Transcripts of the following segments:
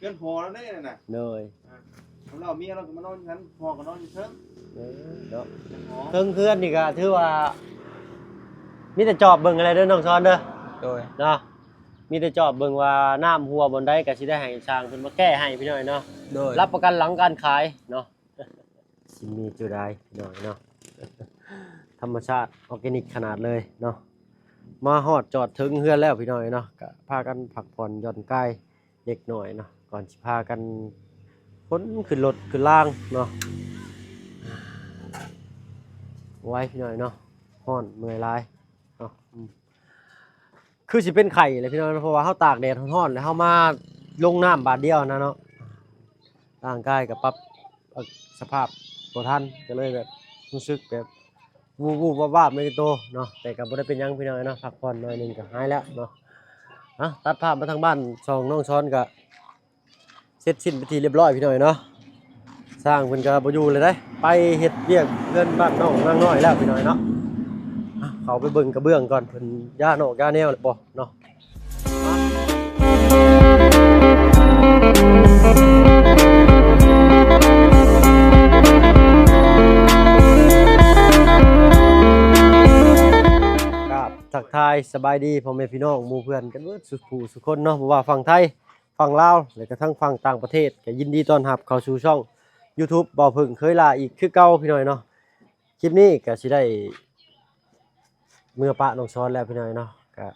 ຮືອນຫໍລາວເດ້ນັ້ນນະ. ໂດຍ ອ່າ ລາວເມຍລາວກໍມານອນຢູ່ຫັ້ນ ພໍ່ກໍນອນຢູ່ເທິງ. ເອີ ເນາະ ເທິງເຮືອນນີ້ກໍຖືວ່າມີແຕ່ຈອບເບິ່ງຫັ້ນແຫຼະເດີນ້ອງຊອນເດີ. ໂດຍ ເນາະ ມີແຕ່ຈອບເບິ່ງວ່ານ້ຳຮົ່ວບ່ອນໃດກໍຊິໄດ້ໃຫ້ຊ່າງເພິ່ນມາແກ້ໃຫ້ພີ່ນ້ອງເນາະ. ໂດຍ ຮັບປະກັນຫຼັງການຂາຍເນາະ. ຊິມີຈຸດໃດພີ່ນ້ອງເນາະ ທຳມະຊາດ ອອກແກນິກຂະໜາດເລີຍເນາະ. ມາຮອດຈອດເຖິງເຮືອນແລ້ວພີ່ນ້ອງເນາະ ກະພາກັນພັກຜ່ອນຢ່ອນກາຍເລັກນ້ອຍເນາະ ກ່ອນຊິພາກັນຂົນຂຶ້ນລົດຂຶ້ນລາງເນາະ. ໄວພີ່ນ້ອງເນາະ ຮ້ອນເມື່ອຍຫຼາຍເນາະ. ອືມ ຄືຊິເປັນໄຂ້ແຫຼະພີ່ນ້ອງ ເພາະວ່າເຮົາຕາກແດດຮ້ອນໆ ແລ້ວເຮົາມາລົງນ້ຳບາດດຽວນະເນາະ ຮ່າງກາຍກໍປັບສະພາບບໍ່ທັນ ກໍເລີຍແບບຮູ້ສຶກແບບວູບໆວາບໆໃນໂຕເນາະ. ແຕ່ກໍບໍ່ໄດ້ເປັນຫຍັງພີ່ນ້ອງເນາະ ພັກຜ່ອນໜ້ອຍໜຶ່ງກໍຫາຍແລ້ວເນາະ. ເອົາ ຕັດພາບມາທາງບ້ານຊ່ອງນ້ອງຊອນກໍ ເສັດສິ້ນເປັນທີ່ລຽບຮ້ອຍພີ່ນ້ອງເນາະ. ຊ່າງເພິ່ນກໍບໍ່ຢູ່ແລ້ວເດ້ ໄປເຮັດວຽກເຮືອນບ້ານນ້ອງນາງນ້ອຍແລ້ວພີ່ນ້ອງເນາະ. ເຂົ້າໄປເບິ່ງກະເບື້ອງກ່ອນ ເພິ່ນຢານອກຢາແນວແລ້ວບໍ່ເນາະ. ກາບທັກທາຍສະບາຍດີພໍ່ແມ່ພີ່ນ້ອງໝູ່ເພື່ອນກັນເບິດສູ່ຜູ້ສູ່ຄົນເນາະ ບໍ່ວ່າຝັ່ງໄທ ຝັ່ງລາວ ແລະກະທັງຝັ່ງຕ່າງປະເທດ ກະຍິນດີຕ້ອນຮັບເຂົ້າສູ່ຊ່ອງ YouTube ເບົາເຜິ້ງເຄີຍລາອີກຄືເກົ່າພີ່ນ້ອງເນາະ. ຄລິບນີ້ກະຊິໄດ້ເມືອປະນ້ອງຊອນແລ້ວພີ່ນ້ອງເນາະ ກະ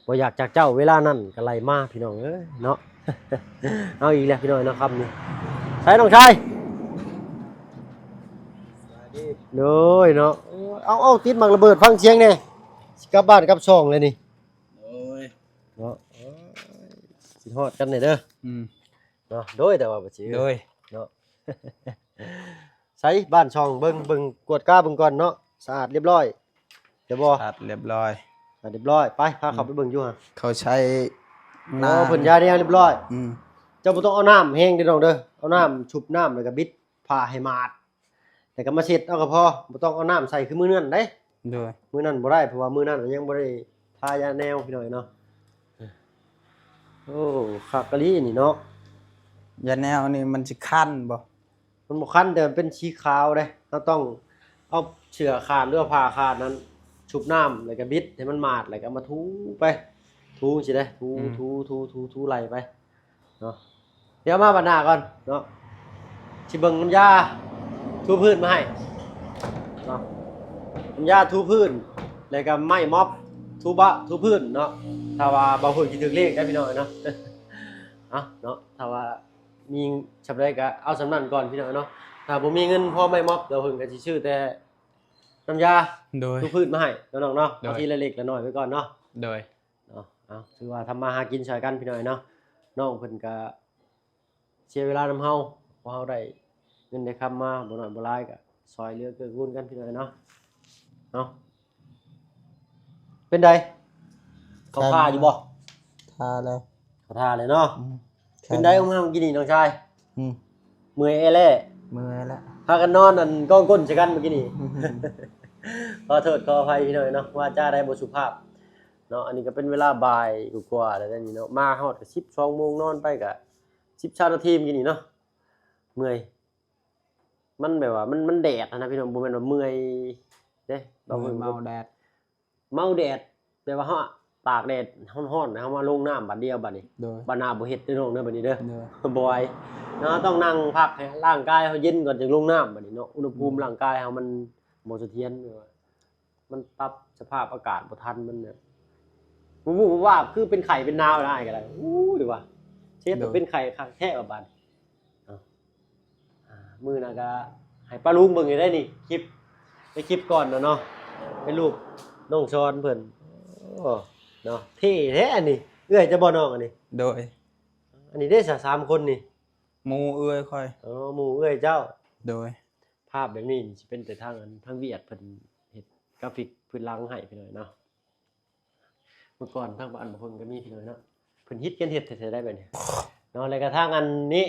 ບໍ່ຢາກຈາກເຈົ້າ ເວລານັ້ນກະໄລ່ມາພີ່ນ້ອງເອີຍເນາະ. ເອົາອີກແລ້ວພີ່ນ້ອງເນາະ ຄຳນີ້ ໃສນ້ອງຊາຍ. ໂດຍເນາະ ເອົາ ເອົາ ຕິດໝາກລະເບີດ ຟັງສຽງແດ່ ຊິກັບບ້ານກັບຊ່ອງແລ້ວນີ້. ໂອ້ຍ ເນາະ ໂອ້ຍ ຄິດຮອດກັນແດ່ເດີ. ອືມ ເນາະ ໂດຍ ແຕ່ວ່າບໍ່ຊິ ໂດຍ ເນາະ. ໃສບ້ານຊ່ອງ ເບິ່ງ ເບິ່ງ ກວດກາເບິ່ງກ່ອນເນາະ ສະອາດລຽບຮ້ອຍແລ້ວບໍ່? ສະອາດລຽບຮ້ອຍ ສະອາດລຽບຮ້ອຍ. ໄປ ພາເຂົ້າໄປເບິ່ງຢູ່ຫັ້ນ ເຂົາໃຊ້ ໂອ້ ນ້ຳ ເພິ່ນຢາແນວລຽບຮ້ອຍ. ອືມ ເຈົ້າບໍ່ຕ້ອງເອົານ້ຳແຮງເດີນ້ອງເດີ ເອົານ້ຳຊຸບນ້ຳ ແລ້ວກໍບິດຜ້າໃຫ້ໝາດ ແລ້ວກໍມາເຊັດເອົາກໍພໍ ບໍ່ຕ້ອງເອົານ້ຳໃສ່ຄືມື້ນັ້ນເດ້. ໂດຍ ມື້ນັ້ນບໍ່ໄດ້ ເພາະວ່າມື້ນັ້ນຍັງບໍ່ໄດ້ທາຢາແນວພີ່ນ້ອງເນາະ. ໂອ້ ຄັກອີ່ຫຼີນີ້ເນາະ ຢາແນວນີ້ມັນຊິຄັນບໍ່? ມັນບໍ່ຄັນ ແຕ່ມັນເປັນສີຂາວເດ້. ເຮົາຕ້ອງເອົາເສື້ອຂາດ ຫຼືວ່າຜ້າຂາດນັ້ນຊຸບນ້ຳ ແລ້ວກໍບິດໃຫ້ມັນໝາດ ແລ້ວກໍເອົາມາຖູໄປ ຖູຈັ່ງຊີ້ເດ້ ຖູ ອືມ ຖູ ຖູ ຖູ ຖູໄລ່ໄປ ເນາະ. ດຽວມາບັດໜ້າກ່ອນເນາະ ຊິເບິ່ງນ້ຳຢາຖູພື້ນມາໃຫ້ເນາະ ນ້ຳຢາຖູພື້ນ ແລ້ວກໍໄມ້ມັອບຖູບະຖູພື້ນເນາະ. ຖ້າວ່າບໍ່ເພິ່ງຊິຖືກເລກໄດ້ພີ່ນ້ອງເນາະ. ເອົາເນາະ ຖ້າວ່າມີສ່ຳໃດກໍເອົາສ່ຳນັ້ນກ່ອນພີ່ນ້ອງເນາະ. ຖ້າບໍ່ມີເງິນພໍໄມ້ມັອບ ເຮົາເພິ່ງກໍຊິຊື້ແຕ່ນ້ຳຢາ ໂດຍ ຖູພື້ນມາໃຫ້ເນາະນ້ອງເນາະ. ໂດຍ ເອົາທີລະເລັກລະນ້ອຍໄວ້ກ່ອນເນາະ. ໂດຍ ເນາະ ເອົາ ຖືວ່າທຳມາຫາກິນຊ່ອຍກັນພີ່ນ້ອງເນາະ. ນ້ອງເພິ່ນກະເສຍເວລານຳເຮົາ ເພາະເຮົາໄດ້ເງິນໄດ້ຄຳມາບໍ່ໜ້ອຍບໍ່ຫຼາຍ ກະຊ່ອຍເຫຼືອເກື້ອກູນກັນພີ່ນ້ອງເນາະ. ເນາະ ເປັນໃດ ເຂົ້າທ່າຢູ່ບໍ່? ທ່າແລ້ວ ເຂົ້າທ່າແລ້ວເນາະ. ອືມ ເປັນໃດ ອືມ ເມື່ອກີ້ນີ້ນ້ອງຊາຍ? ອືມ ເມື່ອຍແອແລ້ ເມື່ອຍແລ້ວ ພາກັນນອນອັນກ້ອງກົ້ນໃສ່ກັນເມື່ອກີ້ນີ້. ຂໍໂທດຂໍອະໄພພີ່ນ້ອງເນາະ ວາຈາໃດບໍ່ສຸພາບ ເນາະ. ອັນນີ້ກໍເປັນເວລາບ່າຍກວ່າໆແລ້ວນີ້ເນາະ ມາຮອດກໍສິບສອງໂມງ ນອນໄປກໍສິບຊາວນາທີມື້ນີ້ເນາະ. ເມື່ອຍ ມັນແບບວ່າ ມັນ ມັນແດດຫັ້ນນະພີ່ນ້ອງ ບໍ່ແມ່ນວ່າເມື່ອຍເດ້. ເມື່ອຍເມົາແດດ ເມົາແດດ ແບບວ່າເຮົາຕາກແດດຮ້ອນໆ ເຮົາມາລົງນ້ຳບາດດຽວບາດນີ້ ໂດຍ ບາດໜ້າບໍ່ເຮັດເດີນ້ອງເດີ ບາດນີ້ເດີ ໂດຍ ບໍ່ໄຫວເນາະ. ຕ້ອງນັ່ງພັກໃຫ້ຮ່າງກາຍເຮົາເຢັນກ່ອນ ຈຶ່ງລົງນ້ຳບາດນີ້ເນາະ. ອຸນຫະພູມ ອືມ ຮ່າງກາຍເຮົາມັນບໍ່ສະຖຽນ ມັນປັບສະພາບອາກາດບໍ່ທັນ ມັນແບບ ວູບໆວາບໆ ຄືເປັນໄຂ້ເປັນໜາວຫຼາຍກໍໄດ້. ໂອ້ຍ ວ່າເຮັດໃຫ້ ໂດຍ ເປັນໄຂ້ຄັກແທ້ວ່າບາດນີ້. ເອົາ ອ່າ ມື້ໜ້າກໍໃຫ້ປ້າລຸງເບິ່ງຢູ່ໄດ໋ນີ້ ຄລິບ ໃນຄລິບກ່ອນນະເນາະ ເປັນຮູບນ້ອງຊອນເພິ່ນ. ໂອ້ ເນາະ ເທ່ແທ້ອັນນີ້ ເອື້ອຍເຈົ້າບໍ່ນ້ອງອັນນີ້? ໂດຍ ອັນນີ້ເດ້ ສາມຄົນນີ້ ໝູ່ເອື້ອຍຂ້ອຍ. ອໍ ໝູ່ເອື້ອຍເຈົ້າ. ໂດຍ ພາບແບບນີ້ນີ້ຊິເປັນແຕ່ທາງອັນ ທາງຫວຽດເພິ່ນເຮັດກຣາຟິກພື້ນຫຼັງໃຫ້ພີ່ນ້ອງເນາະ. ເມື່ອກ່ອນທາງບ້ານບາງຄົນກໍມີພີ່ນ້ອງເນາະ ເພິ່ນຮິດກັນເຮັດແທ້ໆໄດ໋ແບບນີ້ເນາະ. ແລ້ວກໍທາງອັນນີ້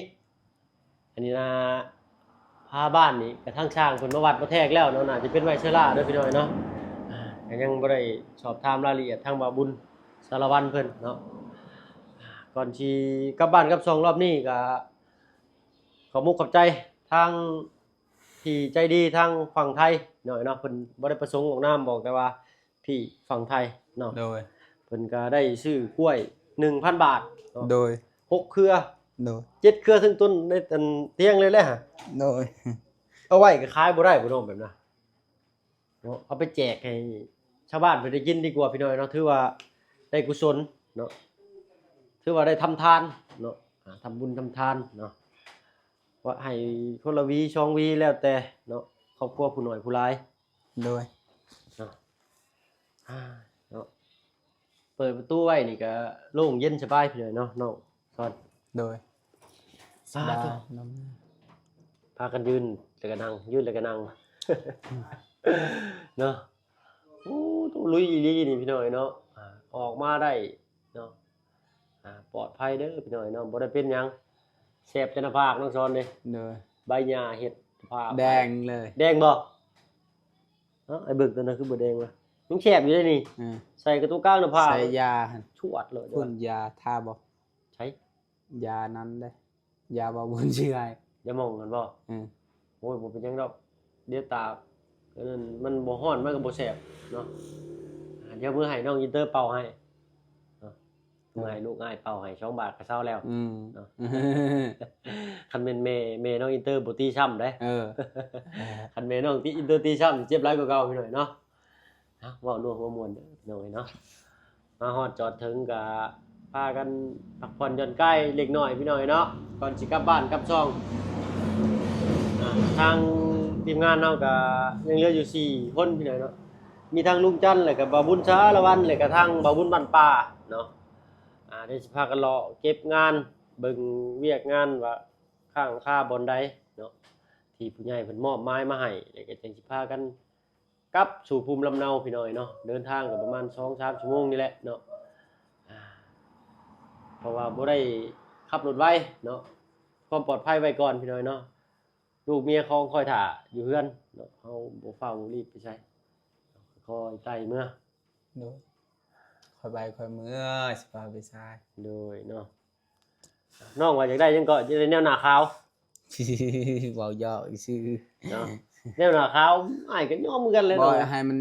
ອັນນີ້ນະ ພາບ້ານນີ້ກໍທາງຊ່າງເພິ່ນມາວັດມາແທກແລ້ວເນາະ ໜ້າຈະເປັນໄວເຊື້ອລາເດີພີ່ນ້ອງເນາະ. ອ່າ ກໍຍັງບໍ່ໄດ້ສອບຖາມລາຍລະອຽດທາງບ່າວບຸນສາລະວັນເພິ່ນເນາະ. ອ່າ ກ່ອນຊິກັບບ້ານກັບຊ່ອງລອບນີ້ ກໍຂອບມຸກຂອບໃຈທາງທີ່ໃຈດີທາງຝັ່ງໄທເນາະ ເນາະ ເພິ່ນບໍ່ໄດ້ປະສົງອອກນາມ ບອກແຕ່ວ່າ ພີ່ຝັ່ງໄທເນາະ ໂດຍ ເພິ່ນກໍໄດ້ຊື້ກ້ວຍໜຶ່ງພັນບາດເນາະ ໂດຍ ຫົກເຄືອ ໂດຍ ເຈັດເຄືອເທິງຕົ້ນໃນອັນຕຽງເລີຍແຫຼະ ໂດຍ ເອົາໄວ້ກໍຂາຍບໍ່ໄດ້ບໍ່ນ້ອງ ແບບນັ້ນເນາະ ເອົາໄປແຈກໃຫ້ຊາວບ້ານເພິ່ນໄດ້ກິນດີກວ່າ ພີ່ນ້ອງເນາະ ຖືວ່າໄດ້ກຸສົນເນາະ ຖືວ່າໄດ້ທຳທານເນາະ ອ່າ ທຳບຸນທຳທານເນາະ ວ່າໃຫ້ຄົນລະຫວີສອງຫວີແລ້ວແຕ່ເນາະ ຄອບຄົວຜູ້ໜ້ອຍຜູ້ຫຼາຍ ໂດຍ ເນາະ ອ່າ ເນາະ ເປີດປະຕູໄວ້ນີ້ກະໂລ່ງເຢັນສະບາຍພີ່ນ້ອງເນາະ ນ້ອງສອນ ໂດຍ ສະບາຍ ອ່າ ນຳ ພາກັນຢືນແລ້ວກະນັ່ງ ຢືນແລ້ວກະນັ່ງ ເນາະ ໂອ້ ລຸຍອີ່ຫຼີນີ້ພີ່ນ້ອງເນາະ ອ່າ ອອກມາໄດ້ເນາະ ອ່າ ປອດໄພເດີພີ່ນ້ອງເນາະ ບໍ່ໄດ້ເປັນຫຍັງ ແສບແຕ່ໜ້າຜາກນ້ອງສອນເດ້ ໂດຍ ໃບຫຍ້າເຮັດໜ້າຜາກ ແດງເລີຍ ແດງບໍ່? ເອົ້າ ອ້າຍເບິ່ງຕົວນັ້ນຄືບໍ່ແດງວະ ຍັງແສບຢູ່ເດ້ນີ້ ເອີ ໃສ່ກະຕຸກກາງໜ້າຜາກ ໃສ່ຢາຫັ້ນ ຊວດເລີຍ ພຸ້ນຢາທາບໍ່? ໃສ? ຢານັ້ນເດ້ ຢາເວົ້າບຸນຊື່ໃຫ້ ຢາໝອງຫັ້ນບໍ່? ເອີ ໂອ້ຍ ບໍ່ເປັນຫຍັງດອກ ດຽວຕາກ ອັນນັ້ນມັນບໍ່ຮ້ອນ ມັນກໍບໍ່ແສບເນາະ ດຽວມື້ໃຫ້ນ້ອງອິນເຕີເປົ່າໃຫ້ເນາະ ເມື່ອໃຫ້ລູກອ້າຍເປົ່າໃຫ້ສອງບາດກໍເຊົາແລ້ວ ອືມ ເນາະ ຄັນແມ່ນແມ່ ແມ່ນ້ອງອິນເຕີບໍ່ຕີຊ້ຳເດ້ ເອີ ຄັນແມ່ນ້ອງຕິ ອິນເຕີຕີຊ້ຳ ເຈັບຫຼາຍກວ່າເກົ່າພີ່ນ້ອງເນາະ ເອົ້າ ເວົ້ານົວຫົວມ່ວນເດີພີ່ນ້ອງເອີຍເນາະ ມາຮອດຈອດເຖິງກໍພາກັນພັກຜ່ອນຢ່ອນກາຍເລັກນ້ອຍພີ່ນ້ອງເອີຍເນາະ ກ່ອນຊິກັບບ້ານກັບຊ່ອງ ອ່າ ທາງທີມງານເຮົາກໍຍັງເຫຼືອຢູ່ສີ່ຄົນພີ່ນ້ອງເນາະ ມີທັງລຸງຈັນ ແລ້ວກໍບ່າວບຸນສາລະວັນ ແລ້ວກໍທາງບ່າວບຸນບ້ານປ່າເນາະ ອ່າ ດຽວຊິພາກັນເລາະເກັບງານ ເບິ່ງວຽກງານວ່າຄ້າງຄາບ່ອນໃດເນາະ ທີ່ຜູ້ໃຫຍ່ເພິ່ນມອບໝາຍມາໃຫ້ ແລ້ວກໍຈັ່ງຊິພາກັນກັບສູ່ພູມລຳເນົາພີ່ນ້ອງເນາະ ເດີນທາງກໍປະມານສອງສາມຊົ່ວໂມງນີ້ແຫຼະເນາະ ອ່າ ເພາະວ່າບໍ່ໄດ້ຂັບລົດໄວເນາະ ຄວາມປອດໄພໄວ້ກ່ອນພີ່ນ້ອງເນາະ ລູກເມຍຂອງຂ້ອຍຖ້າຢູ່ເຮືອນເນາະ ເຮົາບໍ່ຟ້າວບໍ່ລີບໄປໃສ ຄ່ອຍໄຕ່ເມືອ ໂດຍ ຄ່ອຍໄປຄ່ອຍເມືອ ຊິພາໄປຊາຍ ໂດຍເນາະ ນ້ອງວ່າຢາກໄດ້ຫຍັງເກາະ ຢາກໄດ້ແນວໜ້າຂາວ ເວົ້າຢອກຊື່ເນາະ ແນວໜ້າຂາວ ອ້າຍກໍຍອມຄືກັນແຫຼະ ບໍ່ ເນາະ ໃຫ້ມັນ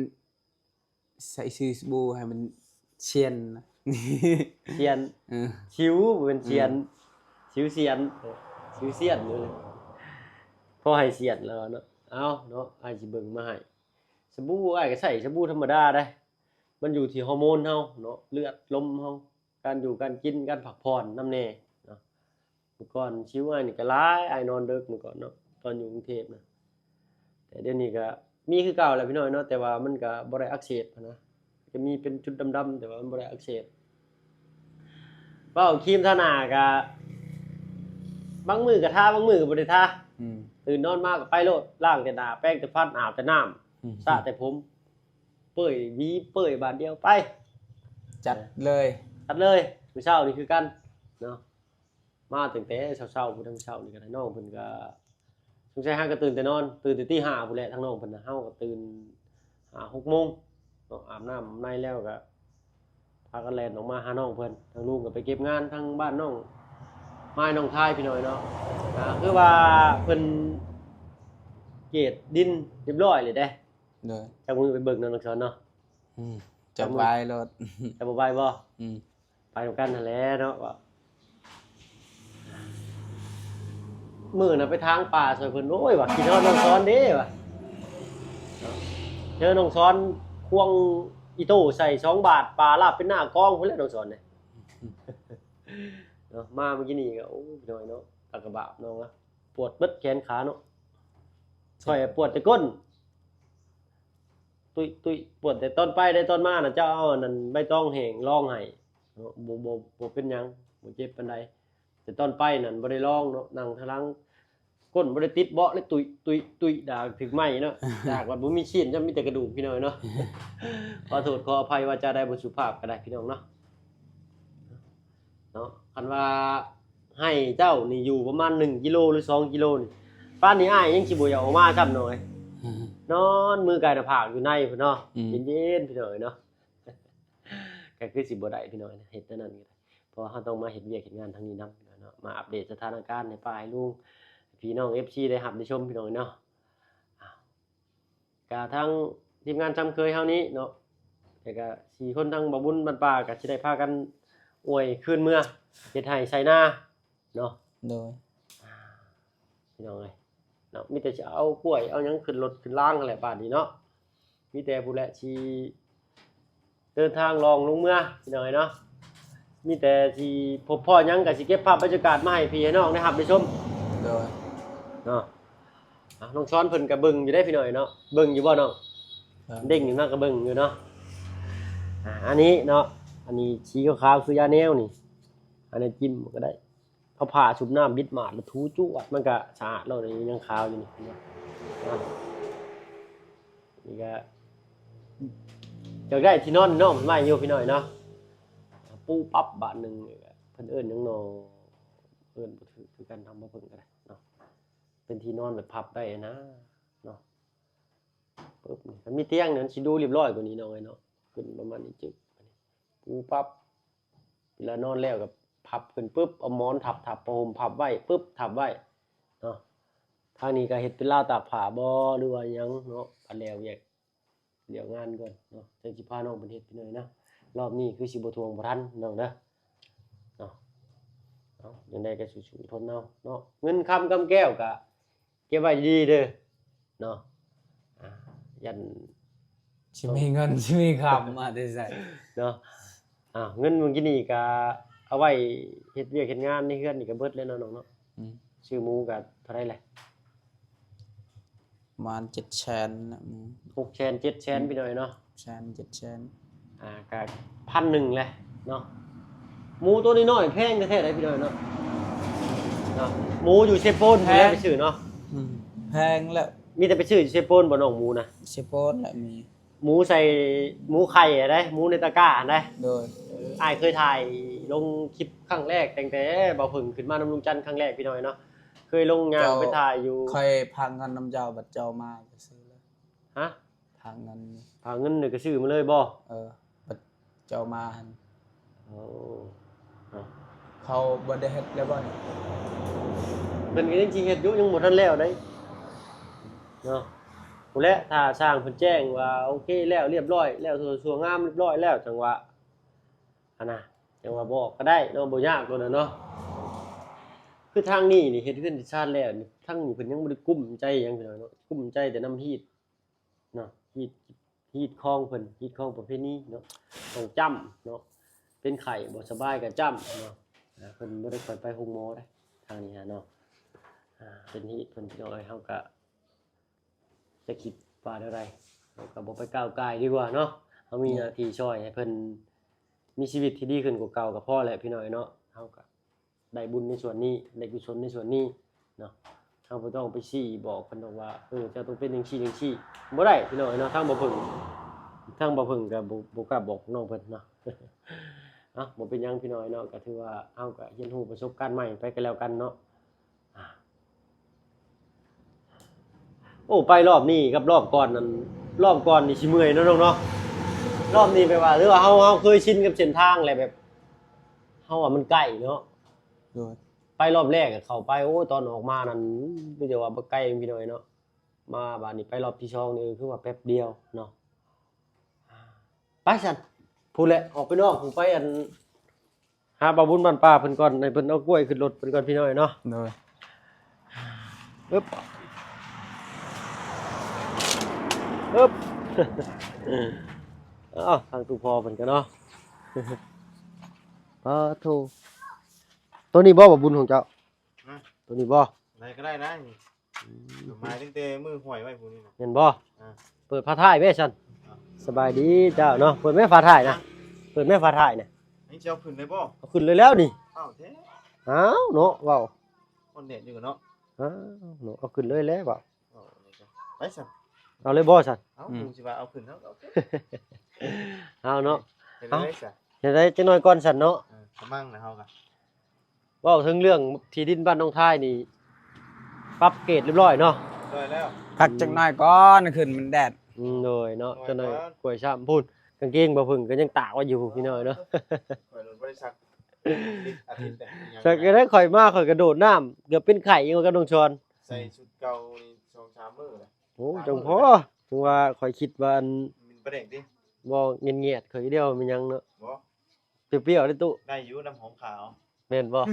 ໃສ່ຊື່ສະບູໃຫ້ມັນຊຽນ ຊຽນ ເອີ ຊິວ ບໍ່ແມ່ນຊຽນ ອືມ ຊິວຊຽນ ຊິວຊຽນ ພໍໃຫ້ຊຽນແລ້ວເນາະ ເອົາເນາະ ອ້າຍຊິເບິ່ງມາໃຫ້ ສະບູ ອ້າຍກໍໃຊ້ສະບູທຳມະດາເດ້ ມັນຢູ່ທີ່ຮໍໂມນເຮົາເນາະ ເລືອດລົມເຮົາ ການຢູ່ການກິນ ການພັກຜ່ອນນຳແດ່ເນາະ ເມື່ອກ່ອນຊິວອ້າຍນີ້ກໍຫຼາຍ ອ້າຍນອນເດິກເມື່ອກ່ອນເນາະ ຕອນຢູ່ກຸງເທບນະ ແຕ່ດຽວນີ້ກໍມີຄືເກົ່າແຫຼະພີ່ນ້ອງເນາະ ແຕ່ວ່າມັນກໍບໍ່ໄດ້ອັກເສບຫັ້ນນະ ຈະມີເປັນຈຸດດຳໆ ແຕ່ວ່າມັນບໍ່ໄດ້ອັກເສບ ເວົ້າຄຣີມທາໜ້າກະ ບາງມື້ກະທາ ບາງມື້ກະບໍ່ໄດ້ທາ ອືມ ຕື່ນນອນມາກະໄປໂລດ ລ້າງແຕ່ໜ້າ ແປງແຕ່ຟັນ ອາບແຕ່ນ້ຳ ອືມ ສະແຕ່ຜົມ ເປີ້ຍ ຫວີເປີ້ຍບາດດຽວໄປ ຈັດເລີຍ ຈັດເລີຍ ມື້ເຊົ້ານີ້ຄືກັນເນາະ ມາຕັ້ງແຕ່ເຊົ້າໆ ພຸ້ນ ທາງເຊົ້ານີ້ກໍໄດ້ ນ້ອງເພິ່ນກໍ ສົງໄສຫາກໍຕື່ນແຕ່ນອນ ຕື່ນແຕ່ຕີຫ້າພຸ້ນແຫຼະ ທາງນ້ອງເພິ່ນນະ ເຮົາກໍຕື່ນຫ້າຫົກໂມງເນາະ ອາບນ້ຳອາບໃນແລ້ວກໍພາກັນແລ່ນອອກມາຫານ້ອງເພິ່ນ ທາງລຸງກໍໄປເກັບງານທາງບ້ານນ້ອງມາຍ ນ້ອງທາຍ ພີ່ນ້ອງເນາະ ກໍຄືວ່າເພິ່ນເກດດິນຮຽບຮ້ອຍເລີຍເດ້ ໂດຍ ຈັກມື້ໄປເບິ່ງເນາະ ນ້ອງສອນເນາະ ອືມ ຈັກໄວໂລດ ຈັກບໍ່ໄວບໍ່? ອືມ ໄປນຳກັນຫັ້ນແຫຼະເນາະ ວ່າ ມື້ນັ້ນໄປຖາງປ່າຊ່ອຍເພິ່ນ ໂອ້ຍ ວ່າຄິດຮອດນ້ອງສອນເດ້ວ່າ ເຈີນ້ອງສອນຄວງອີໂຕ້ໃສ່ສອງບາດ ປ່າລາບເປັນໜ້າກອງພຸ້ນແຫຼະ ນ້ອງສອນເດ້ ເນາະ ມາມື້ກີ້ນີ້ກໍ ໂອ້ຍ ພີ່ນ້ອງເນາະ ຕາກະບາບນ້ອງລະ ປວດເບິດແຂນຂາເນາະ ຂ້ອຍປວດແຕ່ກົ້ນ ຕຸ້ຍໆ ປວດແຕ່ຕອນໄປ ໄດ້ຕອນມານະ ເຈົ້າເອົາອັນນັ້ນໃບຕອງແຫ້ງລອງໃຫ້ເນາະ ບໍ່ ບໍ່ ບໍ່ເປັນຫຍັງ ບໍ່ເຈັບປານໃດ ແຕ່ຕອນໄປນັ້ນບໍ່ໄດ້ລອງເນາະ ນັ່ງທາງຫຼັງ ກົ້ນບໍ່ໄດ້ຕິດເບາະເລີຍ ຕຸ້ຍໆໆ ດາກຖືກໄມ້ເນາະ ດາກວ່າບໍ່ມີຊີ້ນ ຈະມີແຕ່ກະດູກ ພີ່ນ້ອງເນາະ ຂໍໂທດຂໍອະໄພວາຈາໃດບໍ່ສຸພາບກໍໄດ້ ພີ່ນ້ອງເນາະ ເນາະ ຄັນວ່າ ໃຫ້ເຈົ້ານີ້ຢູ່ປະມານໜຶ່ງກິໂລ ຫຼື ສອງກິໂລນີ້ ປານນີ້ອ້າຍຍັງຊິບໍ່ຢາກອອກມາຊ້ຳນ້ອງເອີຍ ອືມ ນອນມືກາຍໜ້າຜາກຢູ່ໃນພຸ້ນເນາະ ອືມ ເຢັນໆ ພີ່ນ້ອງເອີຍເນາະ ກໍຄືຊິບໍ່ໄດ້ ພີ່ນ້ອງເອີຍ ເຮັດແນວນັ້ນກໍໄດ້ ພາະວ່າເຮົາຕ້ອງມາເຮັດວຽກເຮັດງານທາງນີ້ນຳເນາະ ມາອັບເດດສະຖານະການໃຫ້ປ້າໃຫ້ລຸງ ໃຫ້ພີ່ນ້ອງເອັຟຊີໄດ້ຮັບໄດ້ຊົມ ພີ່ນ້ອງເອີຍເນາະ. ອ່າ ກະທາງທີມງານຊ່ຳເຄີຍເຮົານີ້ເນາະ ແລ້ວກະສີ່ຄົນທາງບ່າວບຸນບ້ານປ່າກະຊິໄດ້ພາກັນອວຍຄືນເມືອ ເຮັດໄຮ່ໄຖນາເນາະ. ໂດຍ ພີ່ນ້ອງເອີຍເນາະ ມີແຕ່ຊິເອົາກ້ວຍເອົາຫຍັງຂຶ້ນລົດຂຶ້ນລາງຫັ້ນແຫຼະບາດນີ້ເນາະ. ມີແຕ່ພຸ້ນແຫຼະຊິເດີນທາງລ່ອງລົງເມືອ ພີ່ນ້ອງເອີຍເນາະ. ມີແຕ່ຊິພົບພໍ້ຫຍັງກະຊິເກັບພາບບັນຍາກາດມາໃຫ້ພີ່ໃຫ້ນ້ອງໄດ້ຮັບໄດ້ຊົມ. ໂດຍ ເນາະ. ອ່າ ນ້ອງຊອນເພິ່ນກະເບິ່ງຢູ່ເດ້ພີ່ນ້ອງເອີຍເນາະ ເບິ່ງຢູ່ບໍ່ນ້ອງ? ເບິ່ງຢູ່ເນາະ ກະເບິ່ງຢູ່ເນາະ. ອ່າ ອັນນີ້ເນາະ ອັນນີ້ສີຂາວໆຄືຢາແນວນີ້ ອັນນີ້ຈິ້ມກະໄດ້ ເອົາຜ້າຊຸບນ້ຳບິດໝາດແລ້ວຖູຈວດ ມັນກະສະອາດແລ້ວ ນີ້ຍັງຂາວຢູ່ນີ້ເນາະ. ອ່າ ນີ້ກະຢາກໄດ້ທີ່ນອນນ້ອງເພິ່ນໄວ້ຢູ່ພີ່ນ້ອງເນາະ ປູປັບບາດໜຶ່ງ. ເພິ່ນເອີ້ນຫຍັງນໍ ເອີ້ນບໍ່ຖືກຄືກັນ ທາງບໍ່ເບິ່ງກະໄດ້ເນາະ. ເປັນທີ່ນອນແບບພັບໄດ້ນະເນາະ. ປຶບ ນີ້ຄັນມີຕຽງນີ້ມັນຊິດູລຽບລ້ອຍກວ່ານີ້ນ້ອງເອີຍເນາະ. ຂຶ້ນປະມານນີ້ ຈຶກ ປູປັບ ເວລານອນແລ້ວກະພັບຂຶ້ນປຶບ ເອົາໝອນທັບໆ ຜ້າຫົ່ມພັບໄວ້ປຶບ ທັບໄວ້ເນາະ. ທາງນີ້ກະເຮັດເປັນລາວຕາກຜ້າບໍ່ ຫຼືວ່າຫຍັງເນາະ ກະແລ້ວວຽກ ແລ້ວງານກ່ອນເນາະ ຈັ່ງຊິພານ້ອງເພິ່ນເຮັດພີ່ນ້ອງເນາະ. ລອບນີ້ຄືຊິບໍ່ທວງບໍ່ທັນນ້ອງເດີເນາະ. ເອົາ ຈັ່ງໃດກະສູ້ໆ ທົນເອົາເນາະ. ເງິນຄຳກຳແກ້ວກະເກັບໄວ້ດີໆເດີເນາະ. ອ່າ ຢ້ານ ຊິມີເງິນ ຊິມີຄຳມາແຕ່ໃສເນາະ. ອ່າ ເງິນມື້ກີ້ນີ້ກະເອົາໄວ້ເຮັດວຽກເຮັດງານໃນເຮືອນນີ້ກະເບິດແລ້ວເນາະນ້ອງເນາະ. ອືມ ຊື້ໝູກະເທົ່າໃດແຫຼະ? ປະມານເຈັດແສນນະ ຫົກແສນ ເຈັດແສນ ອືມ ພີ່ນ້ອງເນາະ ແສນ ເຈັດແສນ. ອ່າ ກະພັນໜຶ່ງແຫຼະເນາະ. ໝູໂຕນ້ອຍໆແພງແທ້ໆເດ້ພີ່ນ້ອງເນາະ ເນາະ. ໝູຢູ່ເຊໂປນ ແພງ ໄປຊື້ເນາະ. ອືມ ແພງແລ້ວ. ມີແຕ່ໄປຊື້ຢູ່ເຊໂປນບໍ່ນ້ອງ ໝູນະ? ເຊໂປນແຫຼະມີ. ໝູໃສ່ ໝູໄຂ່ຫັ້ນໃດ ໝູໃນຕະກ້າຫັ້ນໃດ. ໂດຍ ອ້າຍເຄີຍຖ່າຍລົງຄລິບຄັ້ງແລກ ຕັ້ງແຕ່ບ່າວເຜິ້ງຂຶ້ນມານຳລຸງຈັນຄັ້ງແລກ ພີ່ນ້ອງເນາະ. ເຄີຍລົງຍ່າງໄປຖ່າຍຢູ່ ຂ້ອຍຝາກເງິນນຳເຈົ້າ ບັດເຈົ້າມາກະຊື້ເລີຍ. ຮະ? ຝາກເງິນ ຝາກເງິນນີ້ກະຊື້ມາເລີຍບໍ່? ເອີ ບັດເຈົ້າມາຫັ້ນ. ໂອ້ ເຂົາບໍ່ໄດ້ເຮັດແລ້ວບໍ່ນີ້? ເພິ່ນກະຍັງຊິເຮັດຢູ່ ຍັງບໍ່ທັນແລ້ວໃດເນາະ. ພຸ້ນແຫຼະ ຖ້າຊ່າງເພິ່ນແຈ້ງວ່າໂອເຄແລ້ວ ລຽບລ້ອຍແລ້ວ ທົ່ວ ທົ່ວງາມລຽບລ້ອຍແລ້ວ ຈັ່ງວ່າຫັ້ນນະ ຈັ່ງວ່າບອກກະໄດ້ເນາະ ບໍ່ຍາກໂຕນັ້ນເນາະ. ຄືທາງນີ້ນີ້ເຮັດເຮືອນເຮັດຊານແລ້ວນີ້ ທາງນີ້ເພິ່ນຍັງບໍ່ໄດ້ກຸ້ມໃຈຫຍັງພີ່ນ້ອງເນາະ ກຸ້ມໃຈແຕ່ນຳຮີດເນາະ ຮີດ ຮີດຄອງເພິ່ນ ຮີດຄອງປະເພນີເນາະ ຕ້ອງຈ້ຳເນາະ. ເປັນໄຂ້ບໍ່ສະບາຍກະຈ້ຳເນາະ. ອ່າ ເພິ່ນບໍ່ໄດ້ຄ່ອຍໄປໂຮງໝໍໃດ ທາງນີ້ຫັ້ນເນາະ. ອ່າ ເປັນຮີດເພິ່ນ ພີ່ນ້ອງເອີຍ ເຮົາກະ ຈະຄິດວ່າແນວໃດ ເຮົາກະບໍ່ໄປກ້າວກ່າຍດີກວ່າເນາະ. ເຮົາມີໜ້າທີ່ຊ່ອຍໃຫ້ເພິ່ນມີຊີວິດທີ່ດີຂຶ້ນກວ່າເກົ່າກະພໍແຫຼະ ພີ່ນ້ອງເນາະ. ເຮົາກະໄດ້ບຸນໃນສ່ວນນີ້ ໄດ້ກຸສົນໃນສ່ວນນີ້ເນາະ. ເຮົາບໍ່ຕ້ອງໄປຊີ້ບອກເພິ່ນດອກວ່າ ເອີ ເຈົ້າຕ້ອງເປັນຈັ່ງຊີ້ຈັ່ງຊີ້ ບໍ່ໄດ້ ພີ່ນ້ອງເນາະ. ທາງບ່າວເຜິ້ງ ທາງບ່າວເຜິ້ງກະບໍ່ ບໍ່ກ້າບອກນ້ອງເພິ່ນເນາະ. ເອົາ ບໍ່ເປັນຫຍັງ ພີ່ນ້ອງເນາະ ກະຖືວ່າເຮົາກະຮຽນຮູ້ປະສົບການໃໝ່ໄປກະແລ້ວກັນເນາະ. ໂອ້ ໄປລອບນີ້ກັບລອບກ່ອນນັ້ນ ລອບກ່ອນນີ້ຊິເມື່ອຍເນາະນ້ອງເນາະ. ລອບນີ້ແບບວ່າ ຫຼືວ່າເຮົາ ເຮົາເຄີຍຊິນກັບເສັ້ນທາງແຫຼະ ແບບເຮົາວ່າມັນໃກ້ເນາະ. ໂດຍ ໄປລອບແລກກະເຂົ້າໄປ ໂອ້ຍ ຕອນອອກມານັ້ນມີແຕ່ວ່າບໍ່ໄກ ພີ່ນ້ອງເນາະ. ມາບາດນີ້ໄປລອບທີສອງນີ້ ຄືວ່າແປັບດຽວເນາະ. ໄປຊັ້ນ ພຸ້ນແຫຼະ ອອກໄປນອກ ໄປອັນ ຫາບ່າວບຸນບ້ານປ່າເພິ່ນກ່ອນ ໃຫ້ເພິ່ນເອົາກ້ວຍຂຶ້ນລົດເພິ່ນກ່ອນ ພີ່ນ້ອງເນາະ. ໂດຍ ອຶບ ອຶບ ເອົາ ທາງຕູ້ພໍ່ເພິ່ນກະເນາະ. ປາໂທ ໂຕນີ້ບໍ່ ບ່າວບຸນຂອງເຈົ້າ? ຮະ? ໂຕນີ້ບໍ່? ໃດກະໄດ້ນະ. ໝາຍຕັ້ງແຕ່ມື້ຫ້ອຍໄວ້ພຸ້ນນີ້ນະ ແມ່ນບໍ່? ອ່າ ເປີດຝາທ້າຍແມ້ຊັ້ນ. ອ່າ ສະບາຍດີເຈົ້າເນາະ. ເປີດແມ້ຝາທ້າຍນະ ຮະ? ເປີດແມ້ຝາທ້າຍນະ. ອັນນີ້ຊິເອົາຂຶ້ນໄດ້ບໍ່? ເອົາຂຶ້ນເລີຍແລ້ວນີ້. ອ້າວ ແທ້ ອ້າວເນາະ ເວົ້າ ມັນແດດຢູ່ເນາະ. ອ້າວເນາະ ເອົາຂຶ້ນເລີຍແລ້ວເວົ້າ. ເອົານີ້ກະໄປຊັ້ນ ເອົາເລີຍບໍ່ຊັ້ນ? ເອົາ ອືມ ຜູ້ຊິວ່າເອົາຂຶ້ນ ເຮົາກະເອົາຂຶ້ນ ເອົາເນາະ. ເຮັດໄດ້ຊັ້ນ ເຮັດໄດ້ຈັກໜ້ອຍກ່ອນຊັ້ນເນາະ. ເອີ ກະມັ່ງນະ ເຮົາກະ ເວົ້າເຖິງເລື່ອງທີ່ດິນບ້ານໜອງທາຍນີ້ ປັບເກດລຽບລ້ອຍເນາະ. ລຽບລ້ອຍແລ້ວ ພັກຈັກໜ້ອຍກ່ອນ ຂຶ້ນມັນແດດ. ອືມ ໂດຍເນາະ. ຈັກໜ້ອຍ ຂ້ອຍຊ້ຳພຸ້ນ ກາງເກງບ່າວເຜິ້ງກະຍັງຕາກໄວ້ຢູ່ ພີ່ນ້ອງເນາະ. ຂ້ອຍບໍ່ໄດ້ຊັກ ອາທິດແຫຼະ ຍັງ ສັກກະໄດ້ ຂ້ອຍມາ ຂ້ອຍກະໂດດນ້ຳ ເກືອບເປັນໄຂ້ອີກກັບນ້ອງຊອນ ໃສ່ຊຸດເກົ່ານີ້ສອງສາມມື້ແຫຼະ ໂອ້ ສາມມື້ ຈັ່ງພໍ ຈັ່ງວ່າຂ້ອຍຄິດວ່າອັນ ມັນປາແດກຕິ ບໍ່ ງຽດໆ ຂ້ອຍດຽວແມ່ນຫຍັງເນາະ ບໍ່ ປຽວໆ ເດ້ຕູ້ ໄດ້ຢູ່ ນ້ຳຫອມຂາວ ແມ່ນບໍ່?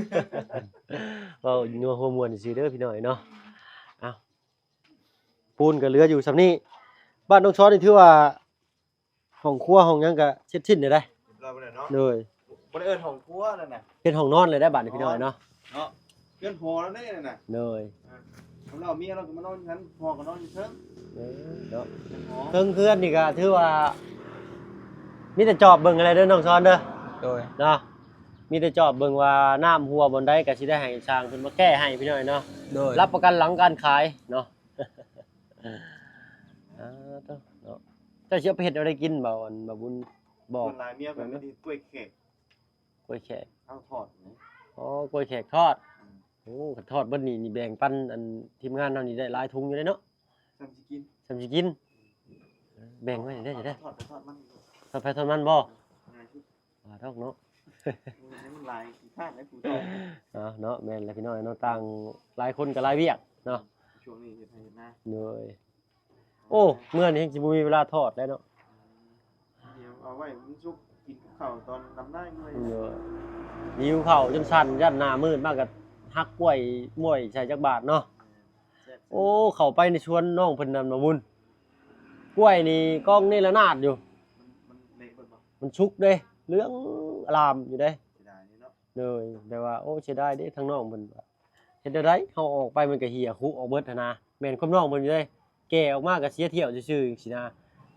ເວົ້ານົວຫົວມ່ວນຊື່ໆ ເດີພີ່ນ້ອງເນາະ ເອົ້າ ປູນກໍເຫຼືອຢູ່ສ່ຳນີ້ ບ້ານນ້ອງຊອນນີ້ຖືວ່າ ຫ້ອງຄົວຫ້ອງຫຍັງກໍເສັດສິ້ນແລ້ວເດ້ ຮຽບຮ້ອຍໝົດແລ້ວເນາະ ໂດຍ ບໍ່ໄດ້ເອີ້ນຫ້ອງຄົວນັ້ນນະ ເປັນຫ້ອງນອນເລີຍໄດ້ບາດນີ້ພີ່ນ້ອງເນາະ ເນາະ ເຮືອນຫໍແລ້ວເດ້ນັ້ນນະ ໂດຍ ເອີ ລາວເມຍລາວກໍມານອນຢູ່ຫັ້ນ ພໍ່ກໍນອນຢູ່ເທິງ ເອີ ເນາະ ເທິງເຮືອນນີ້ກໍຖືວ່າ ມີແຕ່ຈອບເບິ່ງຫັ້ນແຫຼະເດີນ້ອງຊອນເດີ ໂດຍ ເນາະ ມີແຕ່ຈອບເບິ່ງວ່ານ້ຳຮົ່ວບ່ອນໃດກໍຊິໄດ້ໃຫ້ຊ່າງເພິ່ນມາແກ້ໃຫ້ພີ່ນ້ອງເນາະ ໂດຍ ຮັບປະກັນຫຼັງການຂາຍເນາະ ອ່າ ເນາະ ເຈົ້າຊິເອົາໄປເຮັດແນວໃດກິນ ບ່າວ ອັນ ບ່າວບຸນ ບອກ ສ່ວນຫຼາຍເມຍເພິ່ນກໍຊິເຮັດກ້ວຍແຂກ ກ້ວຍແຂກ ເອົາທອດນະ ອໍ ກ້ວຍແຂກທອດ ອືມ ໂອ້ ຄັນທອດເບິດນີ້ ນີ້ແບ່ງປັນອັນທີມງານເຮົານີ້ໄດ້ຫຼາຍຖົງຢູ່ເດ້ເນາະ ສ່ຳຊິກິນ ສ່ຳຊິກິນ ແບ່ງໄວ້ໄດ້ ໄດ້ ທອດໄປທອດມັນ ທອດໄປທອດມັນບໍ່? ງ່າຍສຸດ ວ່າດອກເນາະ ໂອ້ຍ ມັນຫຼາຍຂີ້ຄ້ານຫຼາຍຜູ້ທອດ ເອົາເນາະ ແມ່ນແຫຼະພີ່ນ້ອງເນາະ ຕ່າງຫຼາຍຄົນກໍຫຼາຍວຽກເນາະ ຊ່ວງນີ້ເຮັດໄຮ່ເຮັດນາ ໂດຍ ໂອ້ ເມື່ອນີ້ແຮ່ງຊິບໍ່ມີເວລາທອດແລ້ວເນາະ ດຽວເອົາໄວ້ມັນສຸກກິນກັບເຂົ້າຕອນລຳນາຍເມື່ອຍ ເອີ ຫິວເຂົ້າຈົນສັ່ນ ຢ້ານໜ້າມືດມາກໍຫັກກ້ວຍມ້ວຍໃສ່ຈັກບາດເນາະ ແຊບ ໂອ້ ເຂົ້າໄປໃນສວນນ້ອງເພິ່ນນັ້ນ ບ່າວບຸນ ກ້ວຍນີ້ກອງເນລະນາດຢູ່ ມັນ ມັນເລະເບິດບໍ່? ມັນສຸກເດ້ ເຫຼືອງອະລາມຢູ່ເດ້ ເສຍດາຍເນາະ ໂດຍ ແຕ່ວ່າ ໂອ້ ເສຍດາຍເດ້ ທາງນ້ອງເພິ່ນ ເຮັດແນວໃດ ເຮົາອອກໄປມັນກໍເຫ່ຍຄຸອອກເບິດຫັ້ນນະ ແມ່ນຄວາມນ້ອງເພິ່ນຢູ່ເດ້ ແກ່ອອກມາກໍເສຍຖ້ຽວຊື່ໆ ຈັ່ງຊີ້ນະ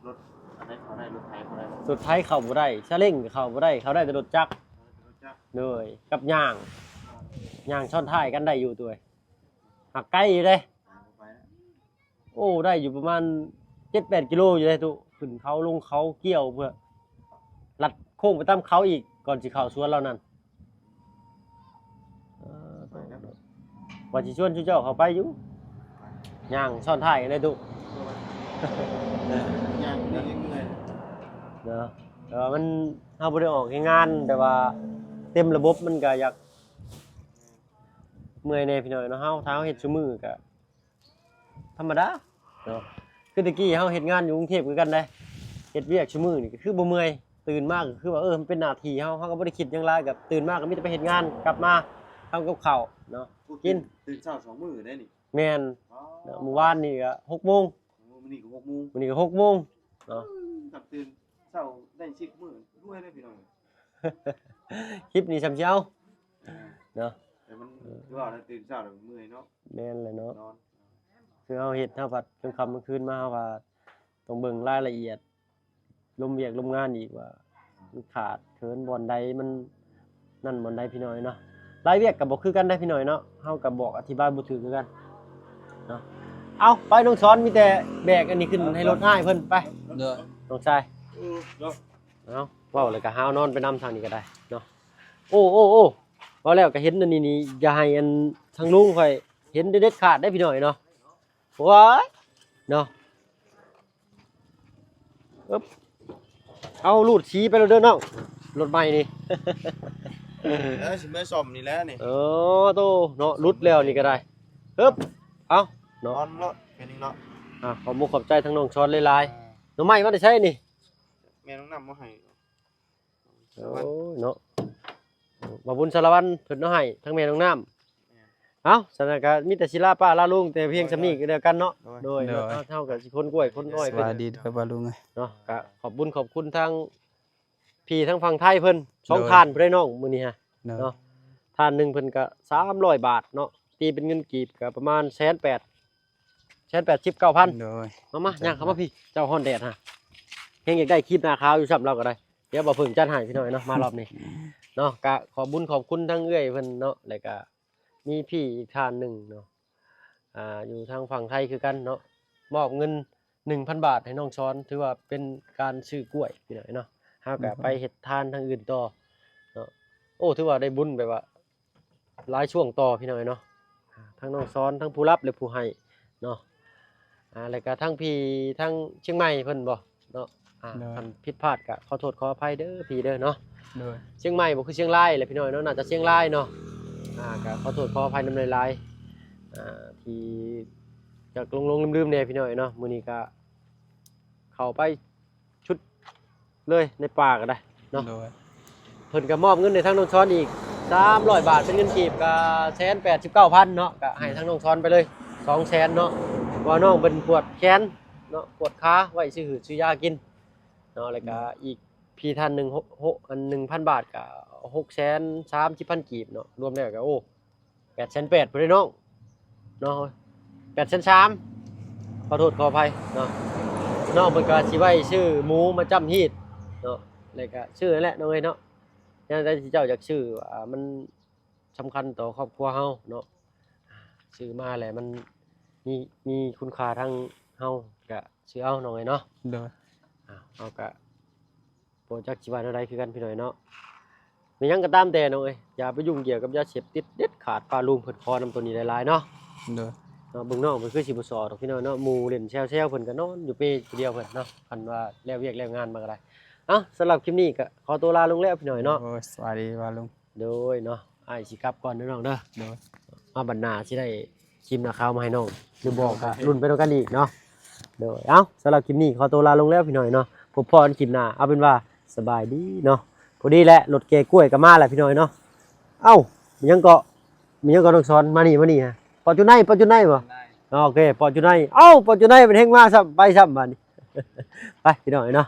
ລົດອັນໃດເຂົ້າໄດ້ ລົດໄຖເຂົ້າໄດ້ບໍ່? ລົດໄຖເຂົ້າບໍ່ໄດ້ ຊາເລັງກໍເຂົ້າບໍ່ໄດ້ ເຂົ້າໄດ້ແຕ່ລົດຈັກ ເຂົ້າໄດ້ແຕ່ລົດຈັກ ໂດຍ ກັບຍ່າງ ຍ່າງຊ້ອນທ້າຍກັນໄດ້ຢູ່ ໂດຍ ຫາກໄກຢູ່ເດ້ ໄປບໍ່ໄປແລ້ວ ໂອ້ ໄດ້ຢູ່ປະມານເຈັດແປດກິໂລຢູ່ເດ້ຕຸ ຂຶ້ນເຂົາລົງເຂົາ ກ່ຽວເພື່ອລັດໂຄ້ງໄປຕາມເຂົາອີກ ກ່ອນຊິເຂົ້າສວນລາວນັ້ນ ເອີ ໄປແລ້ວ ວ່າຊິຊວນຊຸມເຈົ້າເຂົ້າໄປຢູ່ ໄປ ຍ່າງຊ້ອນທ້າຍກັນໄດ້ຕຸ ຍ່າງໄດ້ເມື່ອຍ ເນາະ ແຕ່ວ່າມັນ ເຮົາບໍ່ໄດ້ອອກແຮງງານ ແບບວ່າເຕັມລະບົບ ມັນກໍຢາກເມື່ອຍແດ່ພີ່ນ້ອງເນາະ ເຮົາ ຖ້າເຮົາເຮັດຊຸມື້ກໍ ທຳມະດາເນາະ ຄືແຕ່ກີ້ເຮົາເຮັດງານຢູ່ກຸງເທບຄືກັນເດ້ ເຮັດວຽກຊຸມື້ນີ້ກໍຄືບໍ່ເມື່ອຍ ຕື່ນມາກໍຄືວ່າ ເອີ ມັນເປັນໜ້າທີ່ເຮົາ ເຮົາກໍບໍ່ໄດ້ຄິດຫຍັງຫຼາຍ ກໍຕື່ນມາກໍມີແຕ່ໄປເຮັດງານ ກັບມາທຳກັບເຂົ້າເນາະ ໂອ້ ກິນ ຕື່ນ ຕື່ນເຊົ້າສອງມື້ໄດ້ນີ້ ແມ່ນ ອໍ ເນາະ ມື້ວານນີ້ກໍຫົກໂມງ ໂອ້ ມື້ນີ້ກໍຫົກໂມງ ມື້ນີ້ກໍຫົກໂມງເນາະ ຄັນຕື່ນເຊົ້າໄດ້ສິບມື້ ລວຍເລີຍພີ່ນ້ອງ ຄລິບນີ້ສ່ຳຊິເອົາ ອ່າ ເນາະ ແຕ່ມັນ ເອີ ຄືວ່າແລ້ວ ຕື່ນເຊົ້າແລ້ວເມື່ອຍເນາະ ແມ່ນແຫຼະເນາະ ນອນ ຄືເຮົາເຮັດ ເຮົາພັດກາງຄ່ຳກາງຄືນມາ ເຮົາວ່າຕ້ອງເບິ່ງລາຍລະອຽດ ລົມວຽກລົມງານອີກ ວ່າມັນຂາດເຂີນບ່ອນໃດ ມັນນັ້ນບ່ອນໃດ ພີ່ນ້ອງເນາະ ລາຍວຽກກໍບໍ່ຄືກັນເດ້ ພີ່ນ້ອງເນາະ ເຮົາກໍບອກອະທິບາຍບໍ່ຖືກຄືກັນເນາະ ເອົາ ໄປນ້ອງສອນ ມີແຕ່ແບກອັນນີ້ຂຶ້ນໃຫ້ລົດອ້າຍເພິ່ນ ໄປ ໂດຍ ນ້ອງຊາຍ ເອີ ເນາະ ເວົ້າແລ້ວກໍຫາວນອນໄປນຳທາງນີ້ກໍໄດ້ເນາະ ໂອ້ ໂອ້ ໂອ້ ເວົ້າແລ້ວກໍເຫັນອັນນີ້ນີ້ ຢ່າໃຫ້ອັນທາງລຸງຂ້ອຍເຫັນເດັດຂາດເດ້ ພີ່ນ້ອງເນາະ ໂອ້ຍ ເນາະ ເອີບ ເອົາ ຮູດສີໄປແລ້ວເດີນ້ອງ ລົດໃໝ່ນີ້ ເອີ ຊິເມືອສ້ອມນີ້ແຫຼະນີ້ ເອີ ໂຕ ເນາະ ຫຼຸດແລ້ວນີ້ກໍໄດ້ ເອີບ ເອົາ ເນາະ ນອນໂລດ ເປັນຫຍັງເນາະ ອ່າ ຂອບມຸກຂອບໃຈທາງນ້ອງຊອນຫຼາຍໆ ອ່າ ໜໍ່ໄມ້ມາແຕ່ໃສນີ້? ແມ່ນ້ອງນ້ຳມາໃຫ້ ໂອ້ຍເນາະ ບ່າວບຸນສາລະວັນເພິ່ນເອົາໃຫ້ ທັງແມ່ນ້ອງນ້ຳ ແມ່ນ ເອົ້າ ສະນັ້ນກໍມີແຕ່ຊິລາປ້າລາລຸງແຕ່ພຽງສ່ຳນີ້ກໍແລ້ວກັນເນາະ ໂດຍ ໂດຍ ໂດຍ ເນາະ ເຮົາກໍຊິຄົນກ້ວຍຄົນອ້ອຍ ສະບາຍດີເດີປ້າລຸງເອີຍ ເນາະ ກໍຂອບບຸນຂອບຄຸນທາງພີ່ທາງຝັ່ງໄທເພິ່ນ ສອງ ໂດຍ ທ່ານພຸ້ນເດ້ນ້ອງ ມື້ນີ້ຮະ ໂດຍ ເນາະ ທ່ານໜຶ່ງເພິ່ນກໍສາມຮ້ອຍບາດເນາະ ຕີເປັນເງິນກີບກໍປະມານແສນແປດ ແສນແປດສິບເກົ້າພັນ ໂດຍ ມາ ມາ ຍ່າງເຂົ້າມາພີ້ ເຈົ້າຮ້ອນແດດຮະ ແຮງຢາກໄດ້ຄຣີມໜ້າຂາວຢູ່ຊ້ຳລາວກໍໄດ້ ດຽວບ່າວເພິ່ງຈັດໃຫ້ພີ່ນ້ອງເນາະ ມາລອບນີ້ເນາະ ກະຂອບບຸນຂອບຄຸນທາງເອື້ອຍເພິ່ນເນາະ ແລ້ວກະມີພີ່ອີກທ່ານໜຶ່ງເນາະ ອ່າ ຢູ່ທາງຝັ່ງໄທຄືກັນເນາະ ມອບເງິນໜຶ່ງພັນບາດໃຫ້ນ້ອງຊອນ ຖືວ່າເປັນການຊື້ກ້ວຍພີ່ນ້ອງເນາະ ເຮົາກະໄປເຮັດທານທາງອື່ນຕໍ່ເນາະ ໂອ້ ຖືວ່າໄດ້ບຸນແບບວ່າ ຫຼາຍຊ່ວງຕໍ່ພີ່ນ້ອງເອີຍເນາະ ທັງນ້ອງຊອນ ທັງຜູ້ຮັບ ແລະ ຜູ້ໃຫ້ເນາະ ອ່າ ແລ້ວກະທັງພີ່ ທັງຊຽງໃໝ່ເພິ່ນບໍເນາະ ອ່າ ໂດຍ ຄັນຜິດພາດກໍຂໍໂທດຂໍອະໄພເດີພີ່ເດີເນາະ ໂດຍ ຊຽງໃໝ່ບໍ່ຄືຊຽງລາຍແຫຼະພີ່ນ້ອງເນາະ ໜ້າຈະຊຽງລາຍເນາະ ອ່າ ກໍຂໍໂທດຂໍອະໄພນຳຫຼາຍໆ ອ່າ ທີ່ຈະຫຼົງໆລືມໆແດ່ພີ່ນ້ອງເນາະ ມື້ນີ້ກໍເຂົ້າໄປຊຸດເລີຍໃນປ່າກໍໄດ້ເນາະ ໂດຍ ເພິ່ນກໍມອບເງິນໃຫ້ທາງນ້ອງຊອນອີກສາມຮ້ອຍບາດ ເປັນເງິນກີບກໍແສນແປດສິບເກົ້າພັນເນາະ ກໍໃຫ້ທາງນ້ອງຊອນໄປເລີຍສອງແສນເນາະ ວ່ານ້ອງເພິ່ນປວດແຂນເນາະ ປວດຂາ ໄວ້ຊື້ຫືດຊື້ຢາກິນເນາະ ແລ້ວກໍ ໂດຍ ອີກພີ່ທ່ານໜຶ່ງ ຫົກ ຫົກ ອັນ ໜຶ່ງພັນບາດ ກໍຫົກແສນສາມສິບພັນກີບເນາະ ລວມແລ້ວກໍ ໂອ້ ແປດແສນແປດພຸ້ນເດ້ນ້ອງເນາະ ແປດແສນສາມ ຂໍໂທດຂໍອະໄພເນາະ ນ້ອງເພິ່ນກໍຊິໄວ້ຊື້ໝູມາຈ້ຳຮີດເນາະ ແລ້ວກໍຊື້ນັ້ນແຫຼະນ້ອງເອີຍເນາະ ແນວໃດທີ່ເຈົ້າຢາກຊື້ ວ່າມັນສຳຄັນຕໍ່ຄອບຄົວເຮົາເນາະ ຊື້ມາແລ້ວມັນມີ ມີຄຸນຄ່າທາງເຮົາ ກໍຊື້ເອົານ້ອງເອີຍເນາະ ໂດຍ ອ່າ ເຮົາກໍບໍ່ຈັກຊິວ່າແນວໃດຄືກັນພີ່ນ້ອງເນາະ ແມ່ນຫຍັງກໍຕາມແຕ່ນ້ອງເອີຍ ຢ່າໄປຫຍຸ້ງກ່ຽວກັບຢາເສບຕິດເດັດຂາດ ປ້າລຸງເພິ່ນຂໍນຳໂຕນີ້ຫຼາຍໆເນາະ ໂດຍ ເນາະ ເບິ່ງນ້ອງເພິ່ນຄືຊິບໍ່ຊອດອກພີ່ນ້ອງເນາະ ໝູ່ຫຼິ້ນແຊວໆ ເພິ່ນກໍນອນຢູ່ເປຜູ້ດຽວເພິ່ນເນາະ ຄັນວ່າແລ້ວວຽກແລ້ວງານມາກໍໄດ້ ເອົ້າ ສຳລັບຄລິບນີ້ກໍຂໍຕົວລາລົງແລ້ວພີ່ນ້ອງເນາະ ໂດຍ ສະບາຍດີປ້າລຸງ ໂດຍເນາະ ອ້າຍຊິກັບກ່ອນເດີນ້ອງເດີ ໂດຍ ມາບັດໜ້າຊິໄດ້ຄຣີມໜ້າຂາວມາໃຫ້ນ້ອງ ຫຼືບໍ່ກໍລຸ້ນໄປນຳກັນອີກເນາະ ໂດຍ ເອົ້າ ສຳລັບຄລິບນີ້ຂໍຕົວລາລົງແລ້ວພີ່ນ້ອງເນາະ ພົບພໍ້ກັນຄລິບໜ້າ ເອົາເປັນວ່າສະບາຍດີເນາະ ພໍດີແຫຼະ ລົດແກ່ກ້ວຍກໍມາແລ້ວພີ່ນ້ອງເນາະ ເອົ້າ ມີຫຍັງເກາະ ມີຫຍັງເກາະນ້ອງສອນ ມານີ້ ມານີ້ຮະ ປອດຈຸໄນ ປອດຈຸໄນບໍ່ ໂອເຄ ປອດຈຸໄນ ເອົ້າ ປອດຈຸໄນເປັນແຮງມາຊ້ຳ ໄປຊ້ຳບາດນີ້ ໄປພີ່ນ້ອງເນາະ